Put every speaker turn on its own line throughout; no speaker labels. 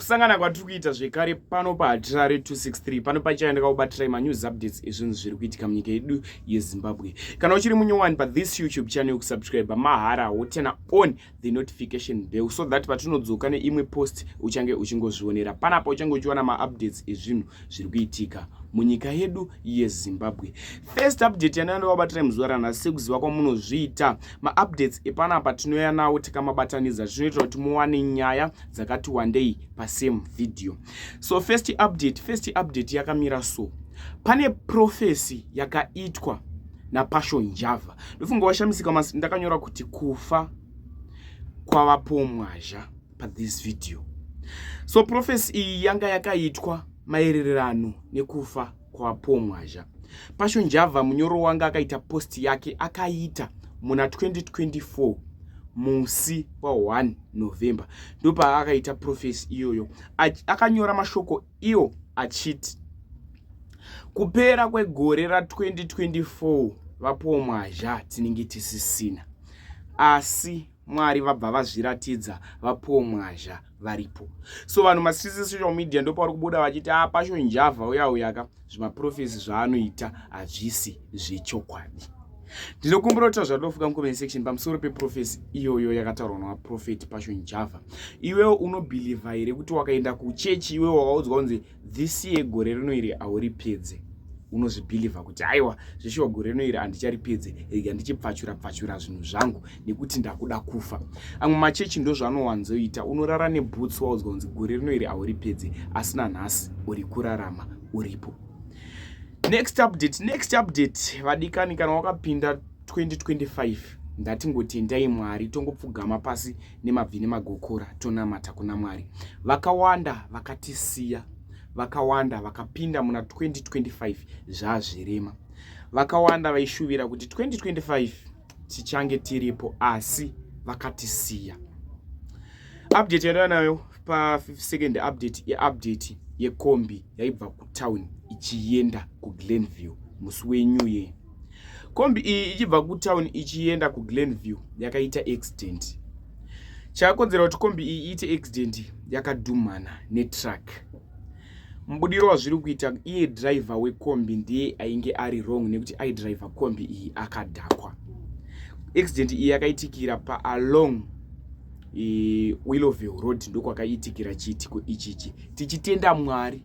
Kusangana kwatiri kuita zvekare pano paHatirare 263 pano pachaenda kakubatirai manews updates ezvinhu zviri kuitika munyika yedu yeZimbabwe. Kana uchiri munyowani pathis YouTube channel kusubscribe mahara wotena on the notification bell so that patinodzoka neimwe post uchange uchingozvionera. Panapa uchange uchiwana maupdates ezvinhu zviri kuitika munyika yedu yeZimbabwe. First update yandinoda muzuva ranhasi sekuziva kwamunozviita, maupdates epanapa tinouya nawo tikamabatanidza zvinoita kuti muwane nyaya dzakati wandei pasame video. So first update, first update yakamira so. Pane prophecy yakaitwa naPassion Java. Ndofunga washamisika ndakanyora kuti kufa kwavapo mwazha pathis video. So prophecy iyi yanga yakaitwa maererano nekufa kwaPaul Mwazha. Passion Java munyoro wanga akaita post yake akaita muna 2024 musi wa1 November ndopaakaita prophecy iyoyo. Akanyora mashoko iwo achiti kupera kwegore ra2024 vaPaul Mwazha tinenge tisisina, asi Mwari vabva vazviratidza vaPaul Mwazha varipo. So vanhu masisi social media ndopavari kubuda vachiti a Passion Java uya uyaka zvimaprophecy zvaanoita hazvisi zvechokwadi. Ndinokumbira kuti zvatofuka mucomment section pamusoro peprofesi iyoyo yakataurwa navaprofeti Passion Java. Iwewo unobhilivha here kuti wakaenda kuchechi iwewo wakaudzwa kunzi this year gore rino iri hauripedze? Unozvibhilivha kuti aiwa zveshuwa gore rino iri handicharipedze, rega ndichipfachura pfachura zvinhu zvangu nekuti ndakuda kufa? Amwe machechi ndozvaanowanzoita, unorara nebhutsu waudzwa kunzi gore rino iri hauripedze, asi nanhasi uri kurarama uripo. Next update, next update vadikani, kana wakapinda 2025 ngatingotendai Mwari, tongopfugama pasi nemabvi nemagokora tonamata kuna Mwari. Vakawanda vakatisiya, vakawanda vakapinda muna 2025 zvazvirema, vakawanda vaishuvira kuti 2025 tichange tiripo asi vakatisiya. Update yandava nayo pasecond update yeupdate yekombi yaibva kutown ichienda kuGlenview musi weNew Year. Kombi iyi ichibva kutown ichienda kuGlenview yakaita accident. Chakakonzera kuti kombi iyi iite accident, yakadhumana netruck. Mubudiro wazviri kuita, iye driver wekombi ndiye ainge ari wrong nekuti aidriver kombi iyi akadhakwa. Accident iyi yakaitikira paalong Willowvale Road, ndokwakaitikira chiitiko ichichi. Tichitenda Mwari,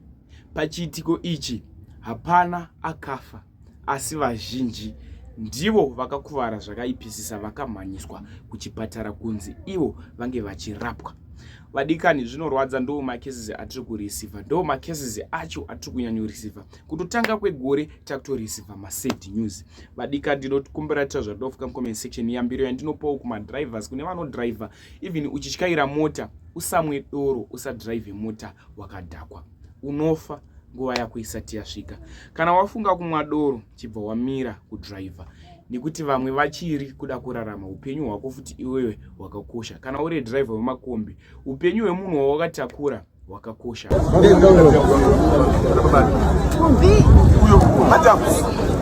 pachiitiko ichi hapana akafa, asi vazhinji ndivo vakakuvara zvakaipisisa vakamhanyiswa kuchipatara kunzi ivo vange vachirapwa. Vadikani, zvinorwadza, ndo macases atiri kureceiva, ndo macases acho atiri kunyanyoreceiva. Kutotanga kwegore takutoreceiva masad news. Vadikani, ndinokumbira tira zvatinofuka mucomment section. Yambiro yandinopawo kumadrivers, kune vanodriver, even uchityaira mota usamwe doro, usadrive mota wakadhakwa, unofa nguva yako isati yasvika. Kana wafunga kumwa doro, chibva wamira kudriver nekuti vamwe vachiri kuda kurarama. Upenyu hwako futi iwewe hwakakosha. Kana uri driver wemakombi, upenyu hwemunhu wawakatakura hwakakosha.
Madam,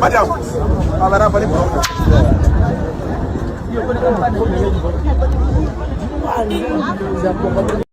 madam, avaramba ne